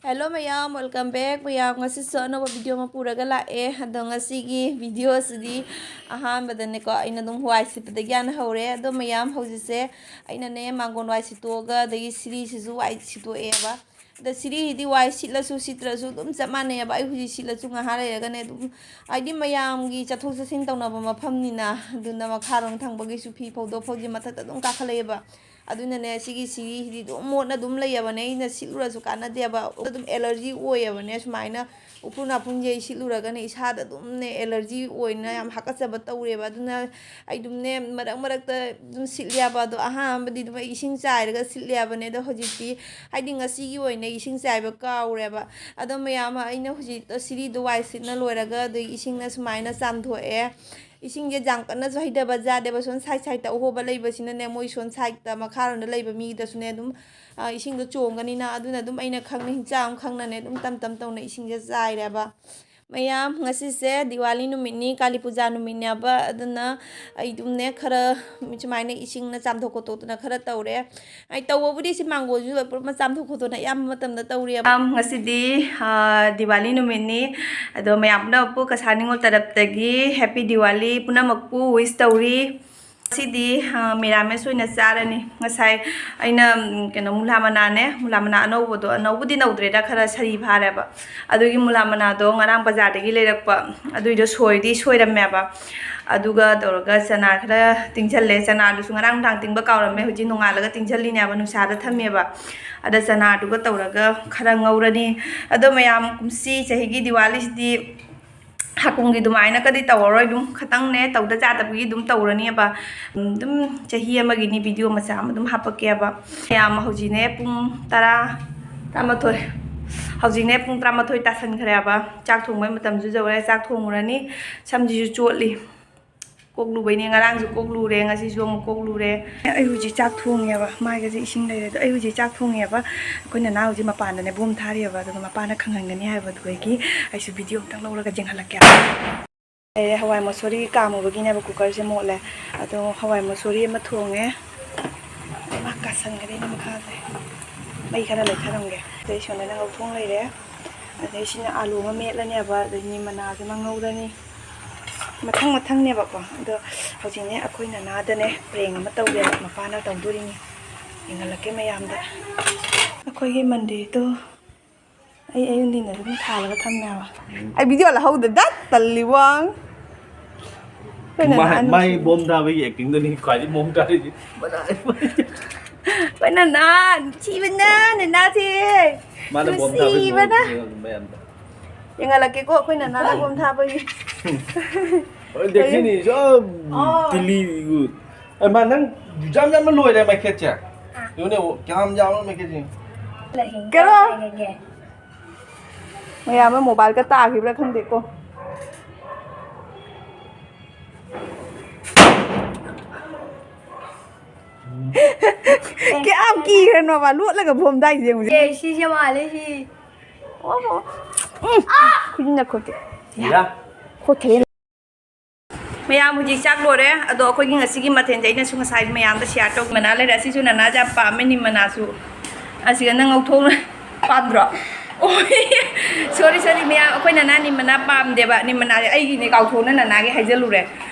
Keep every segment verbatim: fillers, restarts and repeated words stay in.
Hello ꯃꯌꯥꯝ, welcome back꯫ ꯃꯌꯥꯝ, ꯉꯁꯤꯁꯨ ꯑꯅꯧꯕ video ꯑꯃ ꯄꯨꯔꯒ ꯂꯥꯛꯑꯦ꯫ ꯑꯗꯣ ꯉꯁꯤꯒꯤ video ꯑꯁꯤꯗꯤ ꯑꯍꯥꯟꯕꯗꯅꯦꯀꯣ, ꯑꯩꯅ ꯑꯗꯨꯝ ꯋꯥꯏ ꯁꯤꯠꯄꯗꯒꯤ ꯍꯥꯟꯅ ꯍꯧꯔꯦ꯫ ꯑꯗꯣ ꯃꯌꯥꯝ, ꯍꯧꯖꯤꯛꯁꯦ ꯑꯩꯅꯅꯦ ꯃꯥꯡꯒꯣꯟ ꯋꯥꯏ ꯁꯤꯠꯇꯣꯛꯑꯒ, ꯑꯗꯒꯤ ꯁꯤꯔꯤꯁꯤꯁꯨ ꯋꯥꯏ ꯁꯤꯠꯇꯣꯛꯑꯦꯕ꯫ ꯑꯗ ꯁꯤꯔꯤꯁꯤꯗꯤ ꯋꯥꯏ ꯁꯤꯠꯂꯁꯨ ꯁꯤꯠꯇ꯭ꯔꯁꯨ ꯑꯗꯨꯝ ꯆꯞ ꯃꯥꯟꯅꯩꯑꯕ꯫ ꯑꯩ ꯍꯧꯖꯤꯛ ꯁꯤꯠꯂꯁꯨ ꯉꯥꯏꯍꯥꯛ ꯂꯩꯔꯒꯅꯦ ꯑꯗꯨꯝ, ꯍꯥꯏꯗꯤ ꯃꯌꯥꯝꯒꯤ ꯆꯠꯊꯣꯛ ꯆꯠꯁꯤꯟ ꯇꯧꯅꯕ ꯃꯐꯝꯅꯤꯅ, ꯑꯗꯨꯅ ꯃꯈꯥꯔꯣꯝ ꯊꯪꯕꯒꯤꯁꯨ ꯐꯤ ꯐꯧꯗꯣꯛ ꯐꯧꯖꯤꯟ ꯃꯊꯛꯇ ꯑꯗꯨꯝ ꯀꯥꯈꯠꯂꯛꯑꯦꯕ꯫ ꯑꯗꯨꯅꯅꯦ ꯁꯤꯒꯤ ꯁꯤꯔꯤꯁꯤꯗꯤ ꯑꯗꯨꯝ ꯃꯣꯠꯅ ꯑꯗꯨꯝ ꯂꯩꯌꯦꯕꯅꯦ꯫ ꯑꯩꯅ ꯁꯤꯠꯂꯨꯔꯁꯨ ꯀꯥꯟꯅꯗꯦꯕ, ꯑꯗꯨꯝ allergy ꯑꯣꯏꯌꯦꯕꯅꯦ꯫ ꯁꯨꯃꯥꯏꯅ ꯎꯐꯨꯟ ꯋꯥꯐꯨꯟꯁꯦ ꯑꯩ ꯁꯤꯠꯂꯨꯔꯒꯅꯦ ꯏꯁꯥꯗ ꯑꯗꯨꯝꯅꯦ allergy ꯑꯣꯏꯅ ꯌꯥꯝ ꯍꯥꯀꯠꯆꯕ ꯇꯧꯔꯦꯕ꯫ ꯑꯗꯨꯅ ꯑꯩ ꯑꯗꯨꯝꯅꯦ ꯃꯔꯛ ꯃꯔꯛꯇ ꯑꯗꯨꯝ ꯁꯤꯠꯂꯦꯕ꯫ ꯑꯗꯣ ꯑꯍꯥꯟꯕꯗꯤ ꯑꯗꯨꯝ ꯑꯩ ꯏꯁꯤꯡ ꯆꯥꯏꯔꯒ ꯁꯤꯠꯂꯦꯕꯅꯦ꯫ ꯑꯗꯣ ꯍꯧꯖꯤꯛꯇꯤ ꯍꯥꯏꯗꯤ ꯉꯁꯤꯒꯤ ꯑꯣꯏꯅ ꯏꯁꯤꯡ ꯆꯥꯏꯕ ꯀꯥꯎꯔꯦꯕ꯫ ꯑꯗꯣ ꯃꯌꯥꯝ, ꯑꯩꯅ ꯍꯧꯖꯤꯛ ꯁꯤꯔꯤꯗꯣ ꯋꯥꯏ ꯁꯤꯠꯅ ꯂꯣꯏꯔꯒ ꯑꯗꯨꯒꯤ ꯏꯁꯤꯡꯅ ꯁꯨꯃꯥꯏꯅ ꯆꯥꯝꯊꯣꯛꯑꯦ꯫ ꯏꯁꯤꯡꯁꯦ ꯌꯥꯝ ꯀꯟꯅꯁꯨ ꯍꯩꯊꯕ ꯌꯥꯗꯦꯕ꯫ ꯁꯣꯝ side sideꯇ ꯑꯍꯣꯕ ꯂꯩꯕꯁꯤꯅꯅꯦ, ꯃꯣꯏ ꯁꯣꯝ sideꯇ ꯃꯈꯥꯔꯣꯝꯗ ꯂꯩꯕ ꯃꯤꯗꯁꯨꯅꯦ ꯑꯗꯨꯝ, ꯑ, ꯏꯁꯤꯡꯗꯣ ꯆꯣꯡꯒꯅꯤꯅ꯫ ꯑꯗꯨꯅ ꯑꯗꯨꯝ ꯑꯩꯅ ꯈꯪꯅ ꯍꯤꯡꯆꯥꯡ ꯑꯃ ꯈꯪꯅꯅꯦ ꯑꯗꯨꯝ ꯇꯝ ꯇꯝ ꯇꯧꯅ ꯏꯁꯤꯡꯁꯦ ꯆꯥꯏꯔꯦꯕ꯫ ꯃꯌꯥꯝ, ꯉꯁꯤꯁꯦ ꯗꯤꯋꯥꯂꯤ ꯅꯨꯃꯤꯠꯅꯤ, ꯀꯥꯂꯤ ꯄꯨꯖꯥ ꯅꯨꯃꯤꯠꯅꯦꯕ꯫ ꯑꯗꯨꯅ ꯑꯩ ꯑꯗꯨꯝꯅꯦ ꯈꯔ ꯁꯨꯃꯥꯏꯅ ꯏꯁꯤꯡꯅ ꯆꯥꯝꯊꯣꯛ ꯈꯣꯠꯇꯣꯛꯇꯅ ꯈꯔ ꯇꯧꯔꯦ꯫ ꯑꯩ ꯇꯧꯕꯕꯨꯗꯤ ꯁꯤ ꯃꯥꯡꯒꯣꯜꯁꯨ ꯄꯨꯂꯞ ꯆꯥꯝꯊꯣꯛ ꯈꯣꯠꯇꯣꯛꯅ ꯑꯌꯥꯝꯕ ꯃꯇꯝꯗ ꯇꯧꯔꯦꯕ꯫ ꯃꯌꯥꯝ, ꯉꯁꯤꯗꯤ, ꯑ, ꯗꯤꯋꯥꯂꯤ ꯅꯨꯃꯤꯠꯅꯤ꯫ ꯑꯗꯣ ꯃꯌꯥꯝ ꯄꯨꯝꯅꯃꯛꯄꯨ ꯀꯁꯥꯔ ꯅꯤꯉꯣꯜ ꯇꯔꯞꯇꯒꯤ happy Diwali ꯄꯨꯝꯅꯃꯛꯄꯨ wish ꯇꯧꯔꯤ꯫ ꯉꯁꯤꯗꯤ, ꯑ, ꯃꯦꯔꯥꯃꯦꯁ ꯑꯣꯏꯅ ꯆꯥꯔꯅꯤ꯫ ꯉꯁꯥꯏ ꯑꯩꯅ, ꯎꯝ, ꯀꯩꯅꯣ, ꯃꯨꯂꯥ ꯃꯅꯥꯅꯦ, ꯃꯨꯂꯥ ꯃꯅꯥ ꯑꯅꯧꯕꯗꯣ, ꯑꯅꯧꯕꯗꯤ ꯅꯧꯗ꯭ꯔꯦꯗ, ꯈꯔ ꯁꯔꯤ ꯐꯥꯔꯦꯕ꯫ ꯑꯗꯨꯒꯤ ꯃꯨꯂꯥ ꯃꯅꯥꯗꯣ ꯉꯔꯥꯡ ꯕꯖꯥꯔꯗꯒꯤ ꯂꯩꯔꯛꯄ, ꯑꯗꯨꯏꯗꯣ ꯁꯣꯏꯗꯤ ꯁꯣꯏꯔꯝꯃꯦꯕ꯫ ꯑꯗꯨꯒ ꯇꯧꯔꯒ ꯆꯅꯥ ꯈꯔ ꯇꯤꯡꯁꯜꯂꯦ꯫ ꯆꯅꯥꯗꯨꯁꯨ ꯉꯔꯥꯡ ꯅꯨꯡꯗꯥꯡ ꯇꯤꯡꯕ ꯀꯥꯎꯔꯝꯃꯦ, ꯍꯧꯖꯤꯛ ꯅꯣꯡꯉꯥꯜꯂꯒ ꯇꯤꯡꯁꯜꯂꯤꯅꯦꯕ, ꯅꯨꯡꯁꯥꯗ ꯊꯝꯃꯦꯕ꯫ ꯑꯗ ꯆꯅꯥꯗꯨꯒ ꯇꯧꯔꯒ ꯈꯔ ꯉꯧꯔꯅꯤ꯫ ꯑꯗꯣ ꯃꯌꯥꯝ, ꯀꯨꯝꯁꯤ ꯆꯍꯤꯒꯤ ꯗꯤꯋꯥꯂꯤꯁꯤꯗꯤ ꯍꯥꯀꯨꯝꯒꯤ ꯑꯗꯨꯃꯥꯏꯅꯒꯗꯤ ꯇꯧꯔꯔꯣꯏ, ꯑꯗꯨꯝ ꯈꯇꯪꯅꯦ, ꯇꯧꯗ ꯌꯥꯗꯕꯒꯤ ꯑꯗꯨꯝ ꯇꯧꯔꯅꯦꯕ꯫ ꯎꯝ, ꯑꯗꯨꯝ ꯆꯍꯤ ꯑꯃꯒꯤꯅꯤ video ꯃꯆꯥ ꯑꯃ ꯑꯗꯨꯝ ꯍꯥꯄꯛꯀꯦꯕ꯫ ꯃꯌꯥꯝ, ꯍꯧꯖꯤꯛꯅꯦ ꯄꯨꯡ ꯇꯔꯥ, ꯇꯔꯥꯃꯥꯊꯣꯏ, ꯍꯧꯖꯤꯛꯅꯦ ꯄꯨꯡ ꯇꯔꯥꯃꯥꯊꯣꯏ ꯇꯥꯁꯟꯈ꯭ꯔꯦꯕ꯫ ꯆꯥꯛ ꯊꯣꯡꯕꯩ ꯃꯇꯝꯁꯨ ꯌꯧꯔꯦ꯫ ꯆꯥꯛ ꯊꯣꯡꯉꯨꯔꯅꯤ꯫ ꯁꯝꯁꯤꯁꯨ ꯆꯣꯠꯂꯤ꯫ ꯀꯣꯛ ꯂꯨꯕꯩꯅꯦ, ꯉꯔꯥꯡꯁꯨ ꯀꯣꯛ ꯂꯨꯔꯦ, ꯉꯁꯤꯁꯨ ꯑꯃꯨꯛ ꯀꯣꯛ ꯂꯨꯔꯦ꯫ ꯑꯩ ꯍꯧꯖꯤꯛ ꯆꯥꯛ ꯊꯣꯡꯉꯦꯕ, ꯃꯥꯏꯒꯁꯦ ꯏꯁꯤꯡ ꯂꯩꯔꯦ꯫ ꯑꯗꯣ ꯑꯩ ꯍꯧꯖꯤꯛ ꯆꯥꯛ ꯊꯣꯡꯉꯦꯕ, ꯑꯩꯈꯣꯏ ꯅꯅꯥꯎꯁꯦ ꯃꯄꯥꯟꯗꯅꯦ ꯕꯣꯝ ꯊꯥꯔꯤꯑꯕ, ꯑꯗꯨꯒ ꯃꯄꯥꯅ ꯈꯪꯍꯟꯒꯅꯤ ꯍꯥꯏꯕ, ꯑꯗꯨꯗꯒꯤ ꯑꯩꯁꯨ video ꯑꯝꯇꯪ ꯂꯧꯔꯒ ꯌꯦꯡꯍꯜꯂꯛꯀꯦ꯫ ꯂꯩꯔꯦ, ꯍꯋꯥꯏ ꯃꯁꯣꯔꯤ ꯀꯥꯝꯃꯨꯕꯒꯤꯅꯦꯕ cookerꯁꯦ ꯃꯣꯠꯂꯦ꯫ ꯑꯗꯣ ꯍꯋꯥꯏ ꯃꯁꯣꯔꯤ ꯑꯃ ꯊꯣꯡꯉꯦ꯫ ꯃꯥ ꯀꯥꯁꯟꯒꯗꯣꯏꯅꯦ ꯃꯈꯥꯁꯦ꯫ ꯃꯩ ꯈꯔ ꯂꯩꯊꯔꯝꯒꯦ꯫ ꯑꯗꯩ ꯁꯣꯝꯗꯅ ꯉꯧꯊꯣꯡ ꯂꯩꯔꯦ꯫ ꯑꯗꯩ ꯁꯤꯅ ꯑꯥꯂꯨ ꯑꯃ ꯃꯦꯠꯂꯅꯦꯕ, ꯑꯗꯩ ꯅꯤꯝ ꯃꯅꯥꯁꯤꯃ ꯉꯧꯔꯅꯤ꯫ ꯃꯊꯪ ꯃꯊꯪꯅꯦꯕꯀꯣ꯫ ꯑꯗꯣ ꯍꯧꯖꯤꯛꯅꯦ ꯑꯩꯈꯣꯏ ꯅꯅꯥꯗꯅꯦ ꯄ꯭ꯔꯦꯡ ꯑꯃ ꯇꯧꯒꯦꯕ, ꯃꯄꯥꯅ ꯇꯧꯗꯣꯔꯤꯅꯤ꯫ ꯌꯦꯡꯍꯜꯂꯛꯀꯦ ꯃꯌꯥꯝꯗ꯫ ꯑꯩꯈꯣꯏꯒꯤ ꯃꯟꯗꯤꯔꯗꯣ ꯑꯩ ꯑꯌꯨꯛ ꯅꯨꯡꯊꯤꯟ ꯑꯗꯨꯝ ꯊꯥꯜꯂꯒ ꯊꯝꯃꯦꯕ꯫ ꯑꯩ ꯚꯤꯗꯤꯑꯣ ꯂꯧꯍꯧꯗ ꯗꯠ ꯇꯜꯂꯤ ꯋꯥꯡ꯫ ꯑꯩꯈꯣꯏ ꯃꯥꯏ, ꯅꯅꯥ ꯃꯥꯏ ꯅꯨꯡꯁꯤ-, ꯕꯣꯝ ꯊꯥꯕꯒꯤ ꯑꯦꯛꯇꯤꯡꯗꯨꯅꯤ ꯈ꯭ꯋꯥꯏꯗꯒꯤ ꯃꯑꯣꯡ ꯇꯥꯔꯤꯁꯦ꯫ ꯑꯩꯈꯣꯏ ꯅꯅꯥ ꯅꯨꯡꯁꯤꯕꯅ ꯅꯅꯥꯁꯦ꯫ ꯃꯥꯅ ꯕꯣꯝ ꯊꯥꯕꯒꯤ ꯅꯨꯡꯁꯤꯕꯅ꯫ ꯃꯑꯣꯡ ꯌꯦꯡꯍꯜꯂꯨ ꯃꯌꯥꯝꯗ꯫ ꯌꯦꯡꯍꯜꯂꯛꯀꯦꯀꯣ ꯑꯩꯈꯣꯏ ꯅꯅꯥꯅ ꯕꯣꯝ ꯊꯥꯕꯒꯤ꯫ ꯍꯣꯏ, ꯗꯦꯈꯤꯅꯤ, ꯁꯨꯝ ꯑꯣ꯫ ꯇꯤꯂꯤ꯫ ꯑꯦ, ꯃꯥ, ꯅꯪ ꯌꯥꯝ ꯌꯥꯝꯅ ꯂꯣꯏꯔꯦ ꯃꯩꯈꯦꯠꯁꯦ꯫ ꯑꯥ꯫ ꯌꯦꯡꯉꯨꯅꯦ, ꯀꯌꯥꯝ ꯌꯥꯝꯅ ꯃꯩꯈꯦꯠꯁꯦ꯫ ꯀꯩꯅꯣ? ꯃꯌꯥꯝ ꯑꯃ ꯃꯣꯕꯥꯏꯜꯒ ꯇꯥꯈꯤꯕ꯭ꯔꯥ ꯈꯪꯗꯦꯀꯣ꯫ ꯀꯌꯥꯝ ꯀꯤꯈ꯭ꯔꯅꯣꯕ, ꯂꯣꯠꯂꯒ ꯕꯣꯝꯗꯥꯏꯁꯦ ꯌꯦꯡꯉꯨꯁꯦ꯫ ꯑꯦ, ꯁꯤꯁꯦ ꯃꯥꯜꯂꯦ, ꯁꯤ꯫ ꯑꯣ, ꯑꯣ꯫ ꯎꯝ, ꯈꯨꯖꯤꯟꯅ ꯈꯣꯠꯀꯦ꯫ ꯌꯥ꯫ ꯈꯣꯠꯈ꯭ꯔꯦ꯫ ꯃꯌꯥꯝ ꯍꯧꯖꯤꯛ ꯆꯥꯛ ꯂꯣꯏꯔꯦ, ꯑꯗꯣ ꯑꯩꯈꯣꯏꯒꯤ ꯉꯁꯤꯒꯤ ꯃꯊꯦꯜꯁꯦ ꯑꯩꯅꯁꯨ ꯉꯁꯥꯏ ꯃꯌꯥꯝꯗ ꯁꯤꯌꯥꯔ ꯇꯧ꯫ ꯃꯅꯥ ꯂꯩꯔꯦ, ꯑꯁꯤꯁꯨ ꯅꯅꯥꯁꯦ ꯌꯥꯝ ꯄꯥꯝꯃꯦ, ꯅꯤꯝ ꯃꯅꯥꯁꯨ꯫ ꯑꯁꯤꯒ ꯅꯪ ꯉꯧꯊꯣꯛꯅ ꯄꯥꯝꯗ꯭ꯔꯣ? ꯑꯣꯏ, ꯁꯣꯔꯤ, ꯁꯣꯔꯤ, ꯃꯌꯥꯝ, ꯑꯩꯈꯣꯏ ꯅꯅꯥ ꯅꯤꯝ ꯃꯅꯥ ꯄꯥꯝꯗꯦꯕ, ꯅꯤꯝ ꯃꯅꯥꯁꯦ ꯑꯩꯒꯤꯅꯦ, ꯀꯥꯎꯊꯣꯛꯅ ꯅꯅꯥꯒꯤ ꯍꯥꯏꯖꯜꯂꯨꯔꯦ꯫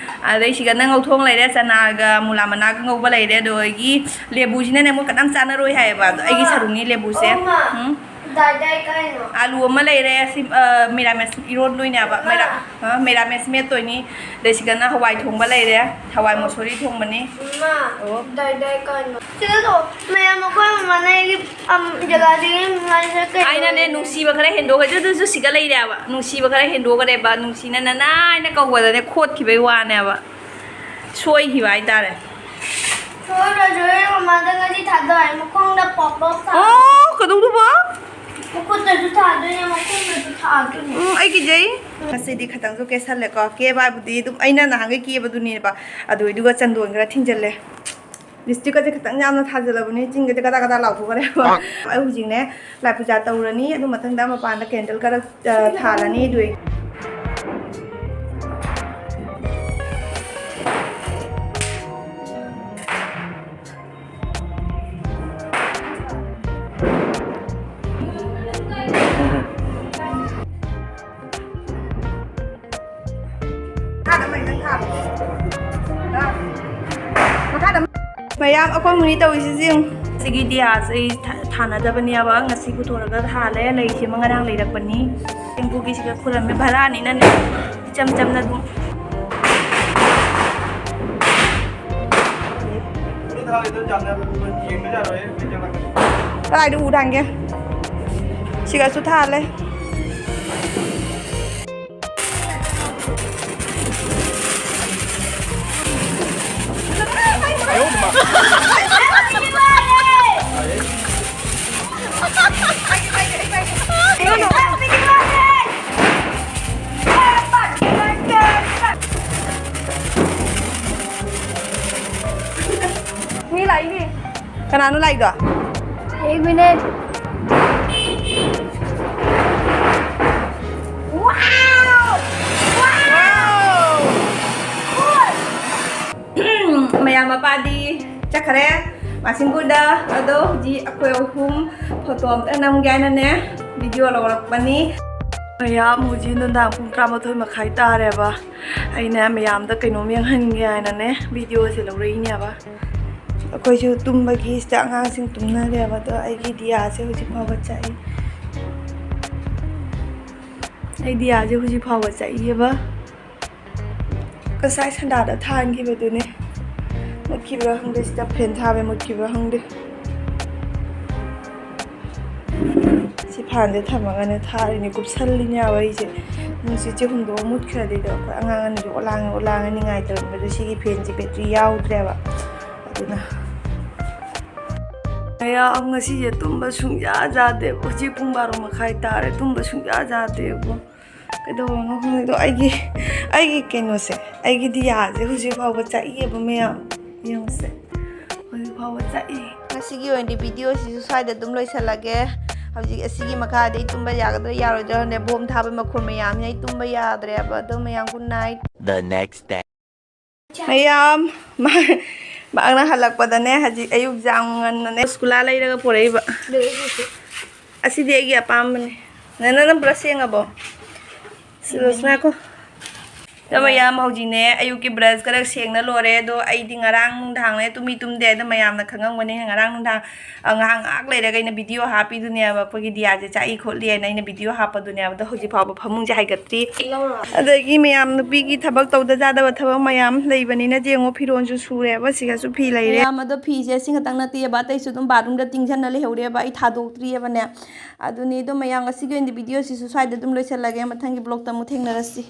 ꯑꯗꯩ ꯁꯤꯒ ꯅꯪ ꯉꯧꯊꯣꯡ ꯂꯩꯔꯦ, ꯆꯅꯥꯒ ꯃꯨꯂꯥ ꯃꯅꯥꯒ ꯉꯧꯕ ꯂꯩꯔꯦ, ꯑꯗꯒꯤ ꯂꯦꯕꯨꯁꯤꯅꯅꯦ ꯃꯣꯏ ꯀꯅꯥꯝ ꯆꯥꯅꯔꯣꯏ ꯍꯥꯏꯌꯦꯕ, ꯑꯗꯣ ꯑꯩꯒꯤ ꯁꯔꯨꯛꯅꯤ ꯂꯦꯕꯨꯁꯦ꯫ ꯑꯣ, ꯃꯥ꯫ ꯎꯝ꯫ ꯗꯥꯏ ꯗꯥꯏ ꯀꯥꯏꯅꯣ? ꯑꯥꯂꯨ ꯑꯃ ꯂꯩꯔꯦ, ꯁꯤ, ꯑ, ꯃꯤꯔꯥꯃꯦꯁ ꯏꯔꯣꯟꯗꯣꯏꯅꯦꯕ, ꯃꯤꯔꯥ-, ꯑ, ꯃꯤꯔꯥꯃꯦꯁ ꯃꯦꯠꯇꯣꯏꯅꯤ꯫ ꯑꯗꯩ ꯁꯤꯗꯅ ꯍꯋꯥꯏ ꯊꯣꯡꯕ ꯂꯩꯔꯦ, ꯍꯋꯥꯏ ꯃꯨꯁꯣꯔꯤ ꯊꯣꯡꯕꯅꯤ꯫ ꯏꯃꯥ, ꯑꯣ꯫ ꯗꯥꯏ ꯗꯥꯏ ꯀꯥꯏꯅꯣ? ꯁꯤꯗ ꯂꯥꯛꯑꯣ꯫ ꯃꯌꯥꯝ ꯑꯩꯈꯣꯏ ꯃꯃꯥꯅ ꯑꯩꯒꯤ, ꯑꯝ, ꯖꯒꯥꯗꯒꯤ ꯃꯥꯁꯦ ꯀꯩꯅꯣ ꯑꯩꯅꯅꯦ, ꯂꯩꯔꯦ꯫ ꯅꯨꯡꯁꯤꯕ ꯈꯔ ꯍꯦꯟꯗꯣꯛꯑꯒ, ꯑꯗꯨꯁꯨ ꯁꯤꯒ ꯂꯩꯔꯦꯕ꯫ ꯅꯨꯡꯁꯤꯕ ꯈꯔ ꯍꯦꯟꯗꯣꯛꯈ꯭ꯔꯦꯕ꯫ ꯅꯨꯡꯁꯤꯅ ꯅꯅꯥ ꯍꯥꯏꯅ ꯀꯧꯕꯗꯅꯦ ꯈꯣꯠꯈꯤꯕꯩ ꯋꯥꯅꯦꯕ꯫ ꯁꯣꯏꯈꯤꯕ ꯍꯥꯏꯇꯥꯔꯦ꯫ ꯁꯣꯏꯔꯣꯏ, ꯁꯣꯏꯔꯣꯏ, ꯃꯃꯥꯗ ꯉꯁꯤ ꯊꯥꯗꯣꯛꯑꯦ꯫ ꯃꯈꯣꯡꯗ ꯄꯣꯞ ꯄꯣꯞ ꯊꯥ-, ꯑꯣ, ꯀꯩꯗꯧꯗꯧꯕ? ꯃꯈꯨꯠꯇꯁꯨ ꯊꯥꯗꯣꯏꯅꯦ, ꯃꯈꯣꯡꯗꯁꯨ ꯊꯥꯗꯣꯏꯅꯦ꯫ ꯎꯝ, ꯑꯩ ꯀꯤꯖꯩ꯫ ꯉꯁꯤꯗꯤ ꯈꯇꯪꯁꯨ ꯀꯦꯁꯜꯂꯦꯀꯣ꯫ ꯀꯦꯕ ꯍꯥꯏꯕꯨꯗꯤ ꯑꯗꯨꯝ ꯑꯩꯅ ꯅꯍꯥꯟꯒꯩ ꯀꯦꯕꯗꯨꯅꯦꯕ꯫ ꯑꯗꯨꯏꯗꯨꯒ ꯆꯟꯗꯣꯟ ꯈꯔ ꯊꯤꯡꯖꯜꯂꯦ꯫ ꯂꯤꯞꯁꯇꯤꯛꯀꯁꯦ ꯈꯤꯇꯪ ꯌꯥꯝꯅ ꯊꯥꯖꯜꯂꯕꯅꯦ, ꯆꯤꯟꯒꯁꯦ ꯀꯗꯥ ꯀꯗꯥ ꯂꯥꯎꯊꯣꯛꯈ꯭ꯔꯦ꯫ ꯑꯩ ꯍꯧꯖꯤꯛꯅꯦ ꯂꯥꯏ ꯄꯨꯖꯥ ꯇꯧꯔꯅꯤ, ꯑꯗꯨ ꯃꯊꯪꯗ ꯃꯄꯥꯟꯗ ꯀꯦꯟꯗꯜ ꯈꯔ, ꯑ, ꯊꯥꯜꯂꯅꯤ꯫ ꯑꯗꯨ ꯃꯌꯥꯝ, ꯑꯩꯈꯣꯏ ꯃꯨꯅꯤ ꯇꯧꯔꯤꯁꯤ ꯌꯦꯡꯉꯨ꯫ ꯁꯤꯒꯤ ꯗꯤꯌꯥꯁꯦ ꯑꯩ ꯊꯥ-, ꯊꯥꯅꯗꯕꯅꯦꯕ꯫ ꯉꯁꯤ ꯄꯨꯊꯣꯔꯒ ꯊꯥꯜꯂꯦ꯫ ꯂꯩꯁꯤꯃ ꯉꯔꯥꯡ ꯂꯩꯔꯛꯄꯅꯤ꯫ ꯆꯦꯡꯕꯨꯒꯤꯁꯤꯒ ꯈꯨꯔꯝꯃꯦ꯫ ꯚꯔꯥꯅꯤꯅꯅꯦ, ꯏꯆꯝ ꯆꯝꯅ ꯑꯗꯨꯝ꯫ ꯀꯗꯥꯏꯗ ꯎ ꯊꯥꯡꯒꯦ? ꯁꯤꯒꯁꯨ ꯊꯥꯜꯂꯦ꯫ ꯃꯤ ꯂꯥꯛꯏꯅꯦ꯫ ꯀꯅꯥꯅꯣ ꯂꯥꯛꯏꯗꯣ? एक मिनट। ꯃꯌꯥꯝ ꯃꯄꯥꯗꯤ ꯆꯠꯈ꯭ꯔꯦ ꯃꯥꯁꯤꯡꯒꯨꯗ꯫ ꯑꯗꯣ ꯍꯧꯖꯤꯛ ꯑꯩꯈꯣꯏ ꯑꯍꯨꯝ ꯐꯣꯇꯣ ꯑꯝꯇ ꯅꯝꯒꯦ ꯍꯥꯏꯅꯅꯦ ꯚꯤꯗꯤꯑꯣ ꯂꯧꯔꯛꯄꯅꯤ꯫ ꯃꯌꯥꯝ ꯍꯧꯖꯤꯛ ꯅꯨꯡꯗꯥꯡ ꯄꯨꯡ ꯇꯔꯥꯃꯥꯊꯣꯏ ꯃꯈꯥꯏ ꯇꯥꯔꯦꯕ꯫ ꯑꯩꯅ ꯃꯌꯥꯝꯗ ꯀꯩꯅꯣꯝ ꯌꯦꯡꯍꯟꯒꯦ ꯍꯥꯏꯅꯅꯦ ꯚꯤꯗꯤꯑꯣꯁꯦ ꯂꯧꯔꯛꯏꯅꯦꯕ꯫ ꯑꯩꯈꯣꯏꯁꯨ ꯇꯨꯝꯕꯒꯤ ꯁꯤꯗ ꯑꯉꯥꯡꯁꯤꯡ ꯇꯨꯝꯅꯔꯦꯕ꯫ ꯑꯗꯣ ꯑꯩꯒꯤ ꯗꯤꯌꯥꯁꯦ ꯍꯧꯖꯤꯛ ꯐꯥꯎꯕ ꯆꯥꯛꯏ꯫ ꯑꯩ ꯗꯤꯌꯥꯁꯦ ꯍꯧꯖꯤꯛ ꯐꯥꯎꯕ ꯆꯥꯛꯏꯑꯕ꯫ ꯉꯁꯥꯏ ꯁꯟꯗꯥꯗ ꯊꯥꯟꯈꯤꯕꯗꯨꯅꯦ꯫ ꯃꯨꯠꯈꯤꯕ꯭ꯔꯥ ꯈꯪꯗꯦ, ꯁꯤꯗ ꯐꯦꯟ ꯊꯥꯕꯩ ꯃꯨꯠꯈꯤꯕ꯭ꯔꯥ ꯈꯪꯗꯦ꯫ ꯁꯤ ꯐꯥꯟꯁꯦ ꯊꯝꯃꯒꯅꯦ ꯊꯥꯔꯤꯅꯦ, ꯀꯨꯞꯁꯜꯂꯤꯅꯦꯕ ꯑꯩꯁꯦ꯫ ꯅꯨꯡꯁꯤꯠꯁꯦ ꯍꯨꯝꯗꯣꯛꯑ ꯃꯨꯠꯈ꯭ꯔꯗꯤꯗꯣ ꯑꯩꯈꯣꯏ ꯑꯉꯥꯡ ꯑꯅꯤꯗꯣ ꯑꯣꯂꯥꯡꯉꯦ ꯑꯣꯂꯥꯡꯉꯦ ꯅꯤꯡꯉꯥꯏ ꯇꯧꯔꯝꯕꯗꯣ ꯁꯤꯒꯤ ꯐꯦꯟꯁꯦ ꯕꯦꯇ꯭ꯔꯤ ꯌꯥꯎꯗ꯭ꯔꯦꯕ꯫ ꯑꯗꯨꯅ ꯃꯌꯥꯝ ꯉꯁꯤꯁꯦ ꯇꯨꯝꯕ ꯁꯨꯡꯌꯥ ꯌꯥꯗꯦ꯫ ꯍꯧꯖꯤꯛ ꯄꯨꯡ ꯕꯥꯔꯣ ꯃꯈꯥꯏ ꯇꯥꯔꯦ, ꯇꯨꯝꯕ ꯁꯨꯡꯌꯥ ꯌꯥꯗꯦꯕꯣ꯫ ꯀꯩꯗꯧꯔꯅꯣ ꯈꯪꯗꯦ꯫ ꯑꯗꯣ ꯑꯩꯒꯤ, ꯑꯩꯒꯤ ꯀꯩꯅꯣꯁꯦ, ꯑꯩꯒꯤ ꯗꯤꯌꯥꯁꯦ ꯍꯧꯖꯤꯛ ꯐꯥꯎꯕ ꯆꯥꯛꯏꯑꯕ ꯃꯌꯥꯝ꯫ ꯌꯦꯡꯉꯨꯁꯦ, ꯍꯧꯖꯤꯛ ꯐꯥꯎꯕ ꯆꯥꯛꯏ꯫ ꯉꯁꯤꯒꯤ ꯑꯣꯏꯅꯗꯤ ꯚꯤꯗꯤꯑꯣꯁꯤꯁꯨ ꯁ꯭ꯋꯥꯏꯗ ꯑꯗꯨꯝ ꯂꯣꯏꯁꯤꯜꯂꯒꯦ꯫ ꯍꯧꯖꯤꯛ ꯑꯁꯤꯒꯤ ꯃꯈꯥꯗꯤ ꯑꯩ ꯇꯨꯝꯕ ꯌꯥꯒꯗ꯭ꯔꯥ ꯌꯥꯔꯣꯏꯗ꯭ꯔꯥ ꯈꯪꯗꯦ꯫ ꯕꯣꯝ ꯊꯥꯕ ꯃꯈꯣꯟ ꯃꯌꯥꯝꯁꯤꯅ ꯑꯩ ꯇꯨꯝꯕ ꯌꯥꯗ꯭ꯔꯦꯕ꯫ ꯑꯗꯣ ꯃꯌꯥꯝ, good night꯫ The next day. ꯃꯌꯥꯝ, ꯃꯥ-, ꯃꯥꯅ ꯍꯜꯂꯛꯄꯗꯅꯦ, ꯍꯧꯖꯤꯛ ꯑꯌꯨꯛ ꯌꯥꯝ ꯉꯟꯅꯅꯦ ꯁ꯭ꯀꯨꯂꯥ ꯂꯩꯔꯒ ꯄꯨꯔꯛꯏꯕ꯫ ꯑꯁꯤꯗꯤ ꯑꯩꯒꯤ ꯑꯄꯥꯝꯕꯅꯦ꯫ ꯅꯪ, ꯅꯪ ꯕ꯭ꯔꯁ ꯁꯦꯡꯉꯕꯣ? ꯁꯤ ꯕ꯭ꯔꯁ ꯉꯥꯏꯈꯣ꯫ ꯑꯗꯣ ꯃꯌꯥꯝ, ꯍꯧꯖꯤꯛꯅꯦ ꯑꯌꯨꯛꯀꯤ ꯕ꯭ꯔꯁ ꯈꯔ ꯁꯦꯡꯅ ꯂꯣꯏꯔꯦ꯫ ꯑꯗꯣ ꯑꯩꯗꯤ ꯉꯔꯥꯡ ꯅꯨꯡꯗꯥꯡꯅꯦ ꯇꯨꯝꯃꯤ ꯇꯨꯝꯗꯦ꯫ ꯑꯗꯣ ꯃꯌꯥꯝꯅ ꯈꯪꯉꯝꯒꯅꯤ, ꯉꯔꯥꯡ ꯅꯨꯡꯗꯥꯡ, ꯑ, ꯉꯥꯏꯍꯥꯛ ꯉꯥꯏꯍꯥꯛ ꯂꯩꯔꯒ ꯑꯩꯅ ꯚꯤꯗꯤꯑꯣ ꯍꯥꯞꯄꯤꯗꯨꯅꯦꯕ, ꯑꯩꯈꯣꯏꯒꯤ ꯗꯤꯌꯥꯁꯦ ꯆꯥꯛꯏ ꯈꯣꯠꯂꯤ ꯍꯥꯏꯅ ꯑꯩꯅ ꯚꯤꯗꯤꯑꯣ ꯍꯥꯞꯄꯗꯨꯅꯦꯕ꯫ ꯑꯗꯣ ꯍꯧꯖꯤꯛ ꯐꯥꯎꯕ ꯐꯃꯨꯡꯁꯦ ꯍꯥꯏꯒꯠꯇ꯭ꯔꯤ꯫ ꯑꯗꯒꯤ ꯃꯌꯥꯝ ꯅꯨꯄꯤꯒꯤ ꯊꯕꯛ ꯇꯧꯗ ꯌꯥꯗꯕ ꯊꯕꯛ ꯃꯌꯥꯝ ꯂꯩꯕꯅꯤꯅ ꯌꯦꯡꯉꯣ, ꯐꯤꯔꯣꯟꯁꯨ ꯁꯨꯔꯦꯕ, ꯁꯤꯒꯁꯨ ꯐꯤ ꯂꯩꯔꯦ꯫ ꯃꯌꯥꯝ, ꯑꯗꯣ ꯐꯤꯁꯦ ꯑꯁꯤ ꯈꯛꯇꯪ ꯅꯠꯇꯦꯕ, ꯑꯇꯩꯁꯨ ꯑꯗꯨꯝ ꯕꯥꯠꯔꯨꯝꯗ ꯇꯤꯡꯁꯤꯟꯅ ꯂꯩꯍꯧꯔꯦꯕ, ꯑꯩ ꯊꯥꯗꯣꯛꯇ꯭ꯔꯤꯑꯕꯅꯦ꯫ ꯑꯗꯨꯅꯤ꯫ ꯑꯗꯣ ꯃꯌꯥꯝ, ꯉꯁꯤꯒꯤ ꯑꯣꯏꯅꯗꯤ ꯚꯤꯗꯤꯑꯣꯁꯤꯁꯨ ꯁ꯭ꯋꯥꯏꯗ ꯑꯗꯨꯝ ꯂꯣꯏꯁꯤꯜꯂꯒꯦ, ꯃꯊꯪꯒꯤ ꯕ꯭ꯂꯣꯛꯇ ꯑꯃꯨꯛ ꯊꯦꯡꯅꯔꯁꯤ꯫